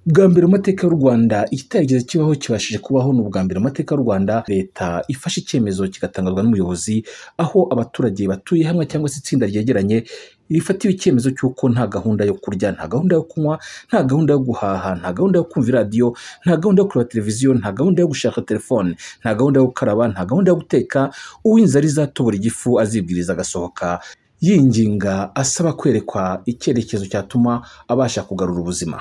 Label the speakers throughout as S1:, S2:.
S1: Bwa mbere mu mateka y'u Rwanda ikitarigeze kibaho kibashije kubaho. Ni ubwa mbere mu mateka y'u Rwanda leta ifashe icyemezo kigatangazwa n'umuyobozi, aho abaturage batuye hamwe cyangwa se itsinda ryegeranye rifatiwe icyemezo cy'uko nta gahunda yo kurya, nta gahunda yo kunywa, nta gahunda yo guhaha, nta gahunda yo kumva iradiyo, nta gahunda yo kureba televiziyo, nta gahunda yo gushaka telefone, nta gahunda yo gukaraba, nta gahunda yo guteka. Uw'inzara izatobora igifu azibwiriza agasohoka yinginga asaba kwerekwa icyerekezo cyatuma abasha kugarura ubuzima.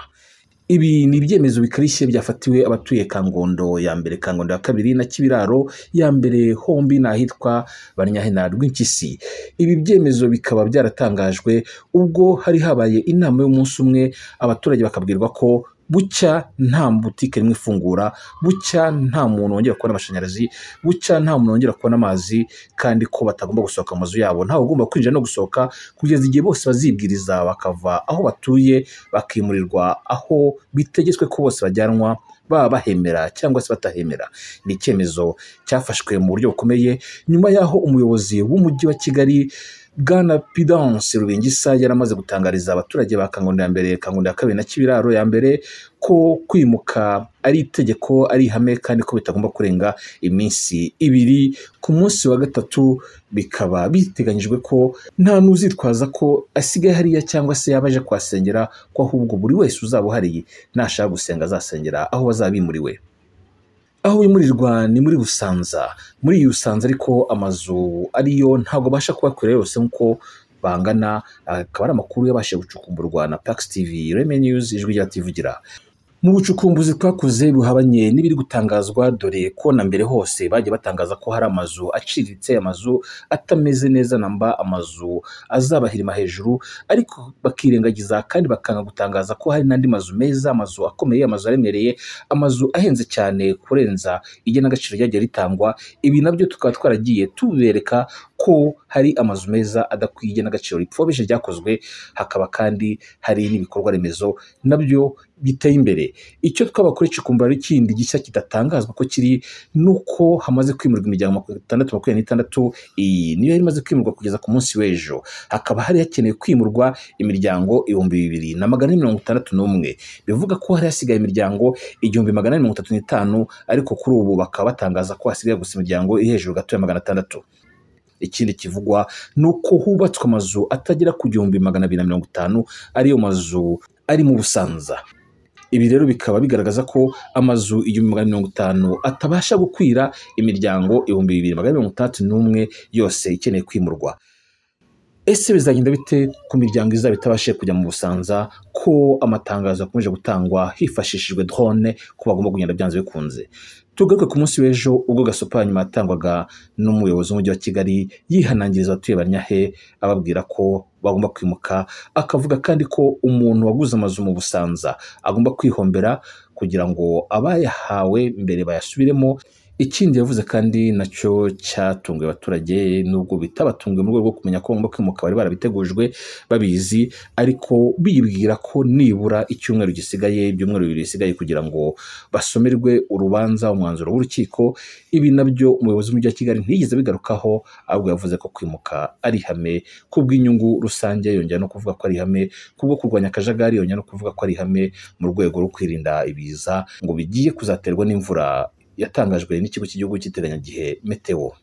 S1: Ibi ni ibyemezo bikarishye byafatiwe abatuye Kangondo ya mbere, Kangondo ya kabiri na Kibiraro ya mbere, hombi ni ahitwa Bannyahe na Rwimpyisi. Ibi byemezo bikaba byaratangajwe ubwo hari habaye inama y'umunsi umwe, abaturage bakabwirwa ko bucya nta butike rimwe ifungura, bucya nta muntu wongera kubona amashanyarazi, bucya nta muntu wongera kubona amazi, kandi ko batagomba gusohoka mu mazu yabo, ntawe ugomba kwinjira no gusohoka kugeza igihe bose bazibwiriza bakava aho batuye bakimurirwa aho bitegetswe ko bose bajyanwa, baba bahemera cyangwa se batahemera. Ni icyemezo cyafashwe mu buryo bukomeye nyuma y'aho umuyobozi w'umujyi wa Kigali Bwana Pudence Rubingisa yaramaze gutangariza abaturage ba Kangondo ya mbere, Kangondo ya kabiri na Kibiraro ya mbere ko kwimuka ari itegeko, ari ihame, kandi ko bitagomba kurenga iminsi ibiri. Ku munsi wa gatatu bikaba biteganyijwe ko nta n'uzitwaza ko asigaye hariya cyangwa se yaba aje kuhasengera, ko ahubwo buri wese uzaba uhari nashaka gusenga azasengera aho bazaba bimuriwe. Aho bimurirwa ni muri Busanza. Muri iyi Busanza ariko amazu ariyo ntabwo abasha kubakwira yose nk'uko bangana, akaba ari amakuru yabashije gucukumburwa na Pax TV, Reme News, Ijwi ry'Abativugira. Mu bucukumbuzi twakoze buhabanye n'ibiri gutangazwa, dore ko na mbere hose bagiye batangaza ko hari amazu aciriritse, amazu atameze neza namba, amazu azabahirima hejuru, ariko bakirengagiza kandi bakanga gutangaza ko hari n'andi mazu meza, amazu akomeye, amazu aremereye, amazu ahenze cyane kurenza igenagaciro ryagiye ritangwa. Ibi nabyo tukaba twaragiye tubereka ko hari amazu meza adakwiye igenagaciro ripfobije ryakozwe, hakaba kandi hari n'ibikorwa remezo nabyo biteye imbere. Icyo twabakora icukumbura kindi gishya kidatangazwa ko kiri nuko hamaze kwimurwa imiryango 626, iyi niyo yari imaze kwimurwa kugeza ku munsi w'ejo. Hakaba hari hakenewe kwimurwa imiryango 2461, bivuga ko hari hasigaye imiryango 1435, ariko kuri ubu bakaba batangaza ko hasigaye gusa imiryango iri hejuru gato ya 600. Ikindi kivugwa ni uko hubatswe amazu atagera ku 1250, ariyo mazu ari mu Busanza. Ibi rero bikaba bigaragaza ko amazu 1250 atabasha gukwira imiryango 2461 yose ikeneye kwimurwa. Ese bizagenda bite ku miryango izaba itabashije kujya mu Busanza, ko amatangazo akomeje gutangwa hifashishijwe drone ko bagomba kugenda byanze bikunze? Tugaruke ku munsi w'ejo ubwo gasopo ya nyuma yatangwaga n'umuyobozi w'umujyi wa Kigali yihanangiriza abatuye Bannyahe ababwira ko bagomba kwimuka, akavuga kandi ko umuntu waguze amazu mu Busanza agomba kwihombera kugira ngo abayahawe mbere bayasubiremo. Ikindi yavuze kandi nacyo cyatunguye abaturage, nubwo bitabatunguye mu rwego rwo kumenya ko bagomba kwimuka, bari barabitegujwe babizi, ariko bibwira ko nibura icyumweru gisigaye, ibyumweru bibiri bisigaye kugira ngo basomerwe urubanza, umwanzuro w'urukiko. Ibi nabyo umuyobozi w'umujyi wa Kigali ntiyigeze abigarukaho, ahubwo yavuze ko kwimuka ari ihame kubw'inyungu rusange, yongera no kuvuga ko ari ihame kubwo kurwanya akajagari, yongera no kuvuga ko ari ihame mu rwego rwo kwirinda ibiza ngo bigiye kuzaterwa n'imvura yatangajwe n'ikigo cy'igihugu cy'iteganyagihe Meteo.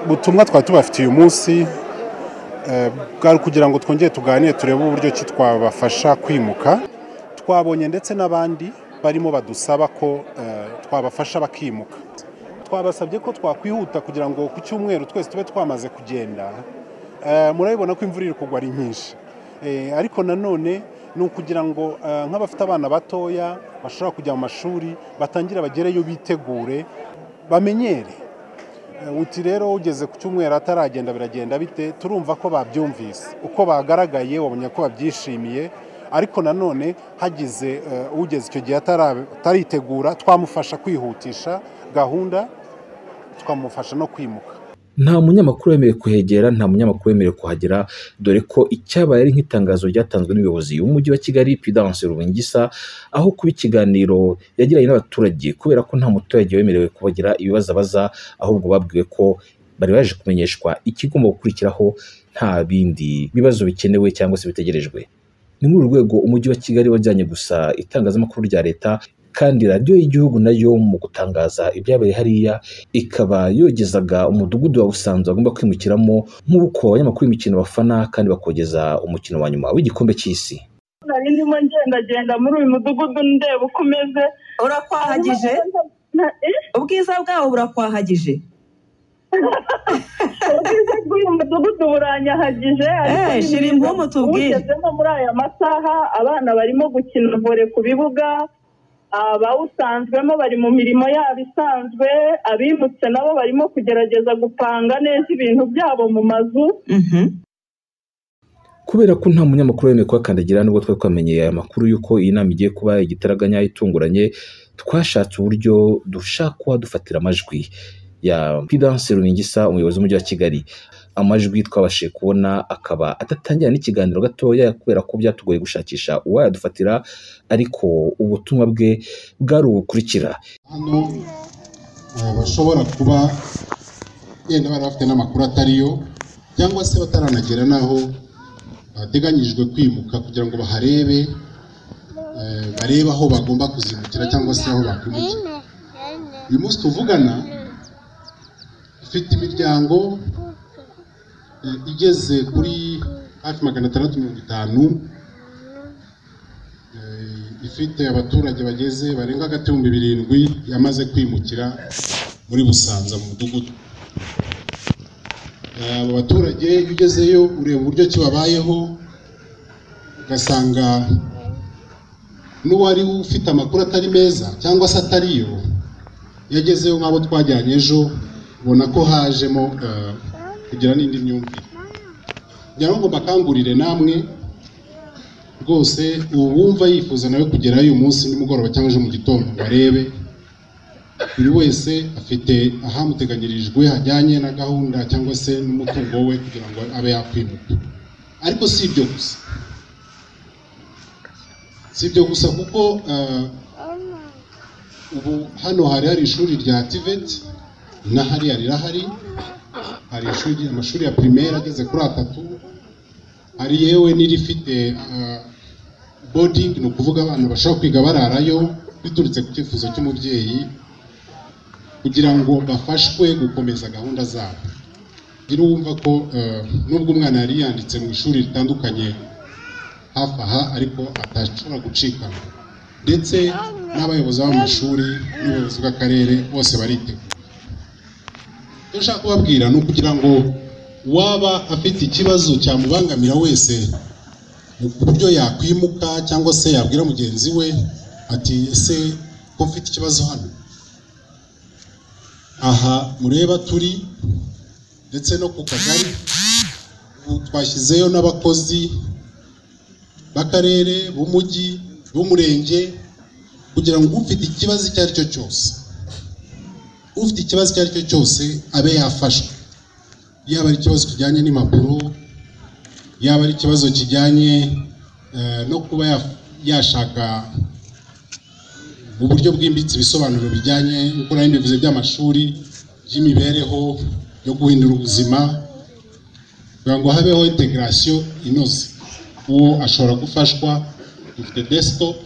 S2: Ubutumwa twari tubafitiye uyu munsi bwari kugira ngo twongere tuganire turebe uburyo ki twabafasha kwimuka. Twabonye ndetse n'abandi barimo badusaba ko twabafasha bakimuka. Twabasabye ko twakwihuta kugira ngo ku cyumweru twese tube twamaze kugenda. Murabibona ko imvura iri kugwa ari nyinshi, ariko nanone ni ukugira ngo nk'abafite abana batoya bashobora kujya mu mashuri batangira bagereyo bitegure bamenyere. Uti rero ugeze ku cyumweru ataragenda biragenda bite? Turumva ko babyumvise, uko bagaragaye wabonye ko babyishimiye, ariko nanone hagize ugeze icyo gihe ataritegura twamufasha kwihutisha gahunda, tukamufasha no kwimuka.
S1: Nta munyamakuru wemerewe kuhegera, nta munyamakuru wemerewe kuhagera, dore ko icyabaye ari nk'itangazo ryatanzwe n'umuyobozi w'umujyi wa Kigali Pudence Rubingisa, aho kuba ikiganiro yagiranye n'abaturage, kubera ko nta muturage wemerewe kubagira ibibazo abaza, ahubwo babwiwe ko bari baje kumenyeshwa ikigomba gukurikiraho, nta bindi bibazo bikenewe cyangwa se bitegerejwe. Ni muri uru rwego umujyi wa Kigali wajyanye gusa itangazamakuru rya leta, kandi radiyo y'igihugu nayo mu gutangaza ibyabereye hariya ikaba yogezaga umudugudu wa Busanza bagomba kwimukiramo, nk'uko abanyamakuru b'imikino bafana kandi bakogeza umukino wa nyuma w'igikombe cy'isi.
S3: Nari ndimo ngendagenda muri uyu mudugudu ndeba uko umeze.
S4: Urakwahagije? Ubwiza bwawo burakwahagije?
S3: Ubwiza bw'uyu mudugudu buranyahagije.
S4: Shira impumu tubwire.
S3: Ugezemo muri aya masaha abana barimo gukina vore ku bibuga, abawusanzwemo bari mu mirimo yabo isanzwe, abimutse nabo barimo kugerageza gupanga neza ibintu byabo mu mazu.
S1: Kubera ko nta munyamakuru wemeye kuhakandagira, nubwo twari twamenyeye aya makuru y'uko iyi nama igiye kuba igitaraganya itunguranye, twashatse uburyo dushaka kuhadufatira amajwi ya Pudence Rubingisa, umuyobozi w'umujyi wa Kigali. Amajwi twabashije kubona akaba adatangira n'ikiganiro gatoya kubera ko byatugoye gushakisha uwayadufatira, ariko ubutumwa bwe bwari ubukurikira.
S2: Hano bashobora kuba yenda bari bafite n'amakuru atariyo, cyangwa se bataranagera n'aho bateganyijwe kwimuka kugira ngo baharebe, barebe aho bagomba kuzimukira cyangwa se aho bakwimukira. Uyu munsi tuvugana ufite imiryango igeze kuri hafi 650, ifite abaturage bageze barenga hagati y'ibihumbi 7 yamaze kwimukira muri Busanza mu mudugudu. Abo baturage iyo ugezeyo ureba uburyo ki babayeho, ugasanga n'uwari ufite amakuru atari meza cyangwa se atariyo, yagezeyo nk'abo twajyanye ejo, ubona ko hajemo kugira n'indi myumvire. Ngira ngo mbakangurire namwe rwose, uwumva yifuza nawe kugerayo uyu munsi nimugoroba cyangwa ejo mu gitondo barebe, buri wese afite ahamuteganyirijwe hajyanye na gahunda cyangwa se n'umutungo we kugira ngo abe yakwimuka. Ariko si ibyo gusa, si ibyo gusa kuko ubu hano hari ishuri rya TVET, na hariya rirahari, hari ishuri, amashuri ya primaire ageze kuri 3, hari yewe n'irifite boarding, ni ukuvuga abana bashobora kwiga bararayo biturutse ku cyifuzo cy'umubyeyi, kugira ngo bafashwe gukomeza gahunda zabo. Gira wumva ko nubwo umwana yari yanditse mu ishuri ritandukanye hafi aha, ariko atashobora gucikana, ndetse n'abayobozi b'amashuri n'ubuyobozi bw'akarere bose bariteguye. Icyo nshaka kubabwira ni ukugira ngo uwaba afite ikibazo cyamubangamira wese mu buryo yakwimuka cyangwa se yabwira mugenzi we ati ese ko mfite ikibazo hano, aha mureba turi, ndetse no ku kagari twashyizeyo n'abakozi b'akarere, b'umujyi, b'umurenge, kugira ngo ufite ikibazo icyo ari cyo cyose, ufite ikibazo icyo ari cyo cyose abe yafashwe. Yaba ari ikibazo kijyanye n'impapuro, yaba ari ikibazo kijyanye no kuba yashaka mu buryo bwimbitse ibisobanuro bijyanye nk'uko nari mbivuze by'amashuri, by'imibereho, yo guhindura ubuzima, kugira ngo habeho integration inoze. Uwo ashobora gufashwa. Dufite desktop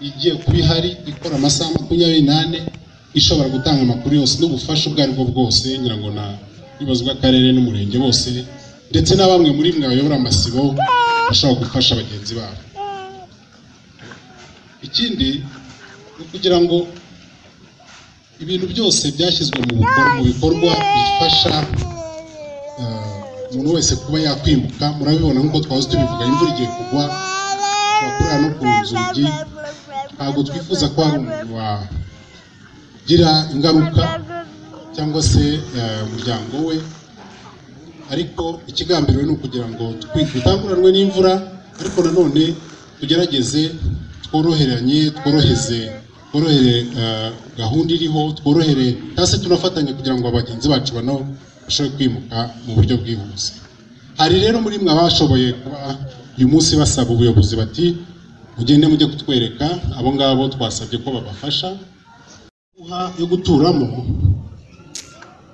S2: igiye kuba ihari ikora amasaha 24, ishobora gutanga amakuru yose n'ubufasha ubwo aribwo bwose, ngira ngo na ubuyobozi bw'akarere n'umurenge bose, ndetse na bamwe muri mwe bayobora amasibo bashobora gufasha bagenzi babo. Ikindi ni ukugira ngo ibintu byose byashyizwe mu bikorwa bifasha umuntu wese kuba yakwimuka. Murabibona nk'uko twahoze tubivuga, imvura igiye kugwa, ushobora kurara no ku nzugi. Ntabwo twifuza ko hari umuntu wagira ingaruka cyangwa se umuryango we, ariko ikigambiriwe ni ukugira ngo dutanguranwe n'imvura, ariko nanone tugerageze tworoheranye, tworohere gahunda iriho, tworohere cyangwa se tunafatanye kugira ngo abagenzi bacu bano bashobore kwimuka mu buryo bwihuse. Hari rero muri mwe abashoboye kuba uyu munsi basaba ubuyobozi bati mugende mujye kutwereka, abo ngabo twasabye ko babafasha yo guturamo.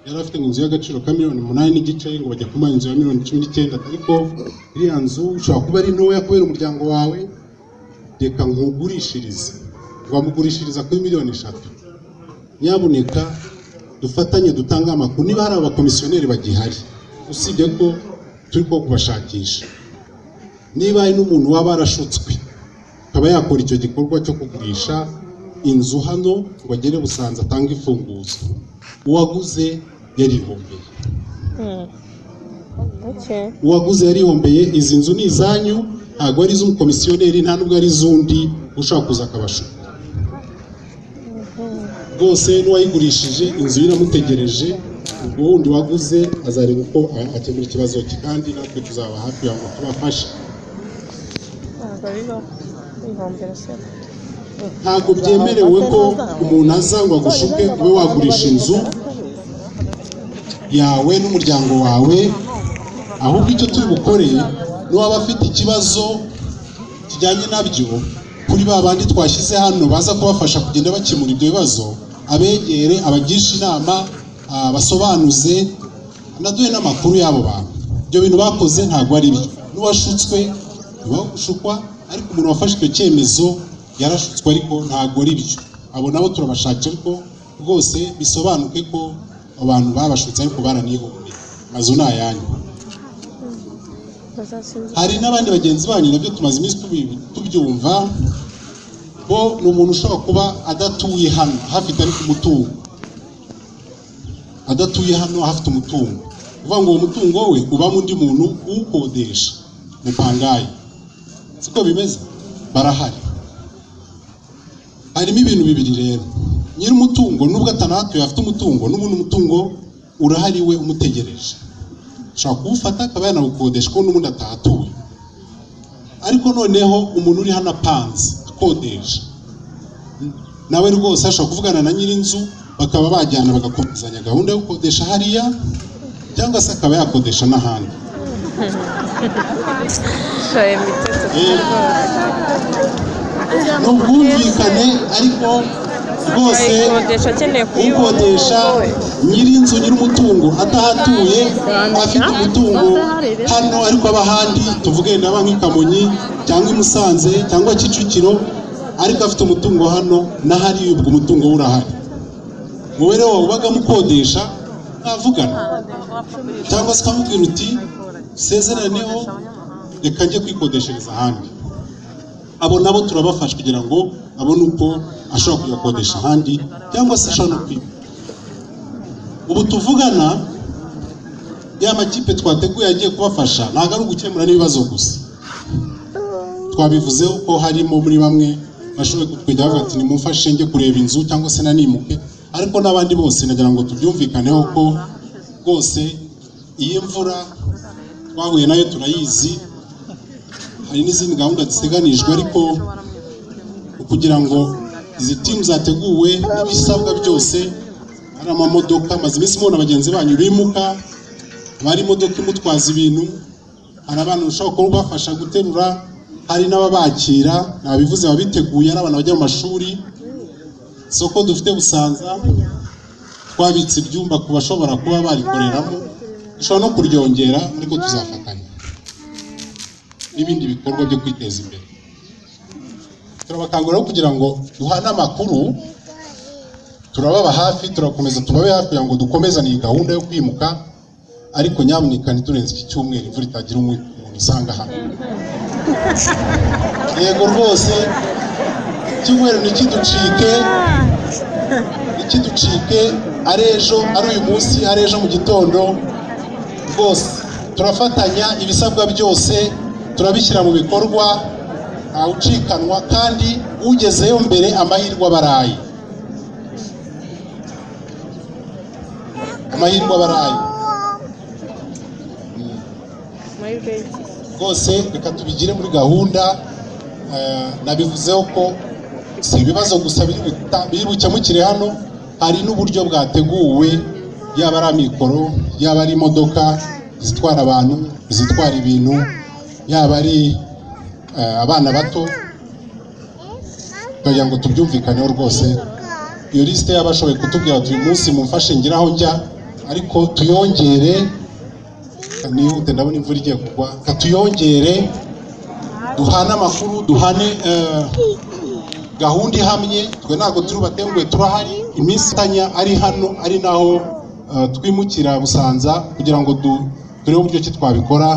S2: Yari afite inzu y'agaciro ka 8.5 miliyoni, ngo bajya kumuha inzu ya 19 miliyoni. Ariko iriya nzu ushobora kuba ari ntoya kubera umuryango wawe, reka nkugurishirize. Ngo amugurishiriza kuri 3 miliyoni. Nyabuneka dufatanye dutange amakuru niba hari abakomisiyoneri bagihari, usibye ko turi ko kubashakisha. Niba hari n'umuntu waba warashutswe akaba yakora icyo gikorwa cyo kugurisha inzu hano ngo agere Busanza atange imfunguzo, uwaguze yarihombeye. Uwaguze yarihombeye. Izi nzu ni izanyu, ntabwo ari iz'umukomisiyoneri, nta nubwo ari iz'undi ushobora kuza akabashuka. Rwose n'uwayigurishije inzu ye iramutegereje. Ubwo wundi waguze azareba uko akemura ikibazo cye, kandi natwe tuzaba hafi kugira ngo tubafashe.
S5: Ntabwo bibaho wihombera se.
S2: Ntabwo byemerewe ko umuntu aza ngo agushuke ube wagurisha inzu yawe n'umuryango wawe. Ahubwo icyo turi bukore, n'uwaba afite ikibazo kijyanye nabyo, kuri ba bandi twashyize hano baza kubafasha kugenda bakemura ibyo bibazo, abegere, abagishe inama, basobanuze, anaduhe n'amakuru y'abo bantu. Ibyo bintu bakoze ntabwo ari byo. N'uwashutswe ntibagushukwa, ariko umuntu wafashe icyo cyemezo yarashutswe, ariko ntabwo ari byo. Abo nabo turabashakira, ariko rwose bisobanuke ko abantu babashutse ariko baranihombeye. Amazu ni ayanyu.
S5: Bazasinzira.
S2: Hari n'abandi bagenzi banyu nabyo tumaze iminsi tubyumva. Bo ni umuntu ushobora kuba adatuye hano hafite ariko umutungo, adatuye hano hafite umutungo, uvuga ngo uwo mutungo we ubamo undi muntu uwukodesha, mupangayi. Siko bimeze? Barahari. Harimo ibintu bibiri rero. Nyir'umutungo nubwo atanahatuye afite umutungo, n'ubundi umutungo urahari we umutegereje, ashobora kuwufata akaba yanawukodesha kuko n'ubundi atahatuye. Ariko noneho umuntu uri hano apanze akodesha nawe rwose ashobora kuvugana na nyir'inzu, bakaba bajyana bagakomezanya gahunda yo gukodesha hariya, cyangwa se akaba yakodesha n'ahandi.
S5: Shaye miteto.
S2: Ni ubwumvikane, ariko rwose
S5: ayikodesha akeneye kuyibona.
S2: Ukodesha, nyir'inzu, nyir'umutungo atahatuye afite umutungo hano ariko aba ahandi, tuvuge ndaba nk'i Kamonyi cyangwa i Musanze cyangwa Kicukiro, ariko afite umutungo hano n'ahari, ubwo umutungo we urahari. Wowe rero wabagamo ukodesha, mwavugana cyangwa se ukamubwira uti sezeraneho, reka njye kwikodeshereza ahandi. Abo nabo turabafasha kugira ngo abone uko ashobora kujya gukodesha ahandi cyangwa se ashobora no kwiga. Ubu tuvugana, ya makipe twateguye agiye kubafasha ntabwo ari ugukemura n'ibibazo gusa. Twabivuzeho ko harimo muri bamwe bashoboye kutwegera bavuga ati nimumfashe njye kureba inzu cyangwa se nanimuke, ariko n'abandi bose nagira ngo tubyumvikaneho ko rwose iyi mvura twahuye nayo turayizi, hari n'izindi gahunda ziteganijwe, ariko kugira ngo izi timu zateguwe n'ibisabwa byose, hari amamodoka, maze iminsi mubona bagenzi banyu bimuka, haba hari imodoka imutwaza ibintu, hari abantu bashobora kuba bafasha guterura, hari n'ababakira, nabivuze babiteguye, ari abantu bajya mu mashuri. Isoko dufite Busanza twabitse ibyumba ku bashobora kuba barikoreramo, dushobora no kuryongera, ariko tuzafatanya n'ibindi bikorwa byo kwiteza imbere. Turabakangurira kugira ngo duhane amakuru, turababa hafi, turakomeza tubabe hafi kugira ngo dukomezane iyi gahunda yo kwimuka, ariko nyamuneka ntiturenze iki cyumweru, imvura itagira umuntu isanga hano. Yego rwose, icyumweru ntikiducike, ntikiducike, ari ejo, ari uyu munsi, ari ejo mu gitondo. Rwose turafatanya, ibisabwa byose turabishyira mu bikorwa, ntawucikanwa, kandi ugezeyo mbere amahirwe abaraye, amahirwe abaraye. Rwose reka tubigire muri gahunda. Nabivuzeho ko si ibibazo gusa biri bukemukire hano, hari n'uburyo bwateguwe, yaba ari amikoro, yaba ari imodoka izitwara abantu, izitwara ibintu, yaba ari abana bato, kugira ngo tubyumvikaneho rwose. Iyo lisite y'abashoboye kutubwira ati uyu munsi mumfashe ngira aho njya, Ariko tuyongere, nihute ndabona imvura igiye kugwa, tuyongere, duhane amakuru, duhane gahunda ihamye. Twe ntabwo turi batenguye, turahari iminsi itanya ari hano, ari naho twimukira Busanza kugira ngo turebe uburyo ki twabikora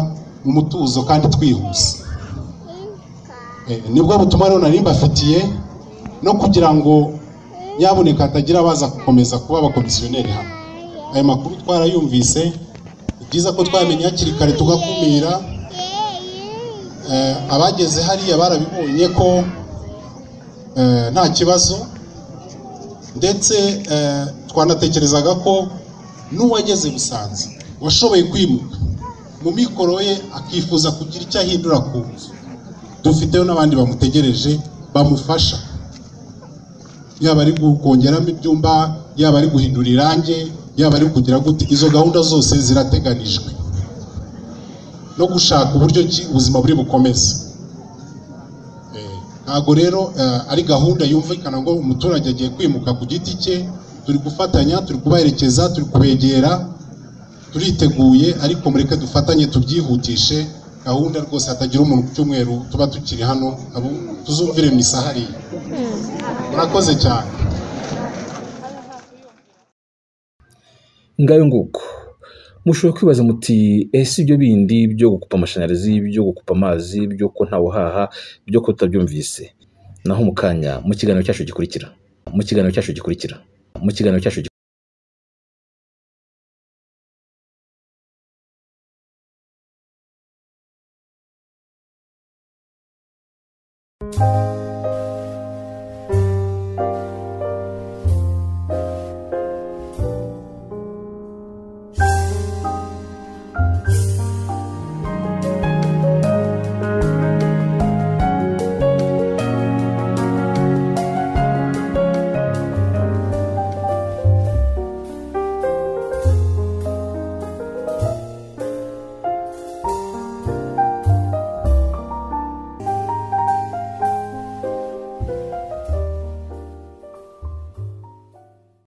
S2: mu mutuzo kandi twihuse. Nibwo butumwa rero nari mbafitiye, no kugira ngo nyabuneka hatagira abaza gukomeza kuba abakomisiyoneri hano. Aya makuru twarayumvise, ni byiza ko twamenye hakiri kare tugakumira. Abageze hariya barabibonye ko nta kibazo, ndetse twanatekerezaga ko n'uwageze Busanza washoboye kwimuka mu mikoro ye akifuza kugira icyo ahindura ku nzu, dufiteyo n'abandi bamutegereje bamufasha, yaba ari kongeramo ibyumba, yaba ari guhindura irange, yaba ari kugira gute. Izo gahunda zose zirateganijwe no gushaka uburyo ki ubuzima buri bukomeze. Ntabwo rero ari gahunda yumvikana ngo umuturage agiye kwimuka ku giti cye. Turi gufatanya, turi kubaherekeza, turi kubegera, turiteguye, ariko mureke dufatanye tubyihutishe gahunda rwose, hatagira umuntu ku cyumweru tuba tukiri hano, abo tuzumvire misa hariya. Murakoze cyane.
S1: Ngayo nguko. Mushobora kwibaza muti ese ibyo bindi byo gukupa amashanyarazi, byo gukupa amazi, byo ko ntawuhaha, byo ko tutabyumvise? Naho mu kanya mu kiganiro cyacu gikurikira, mu kiganiro cyacu gikurikira, mu kiganiro cyacu.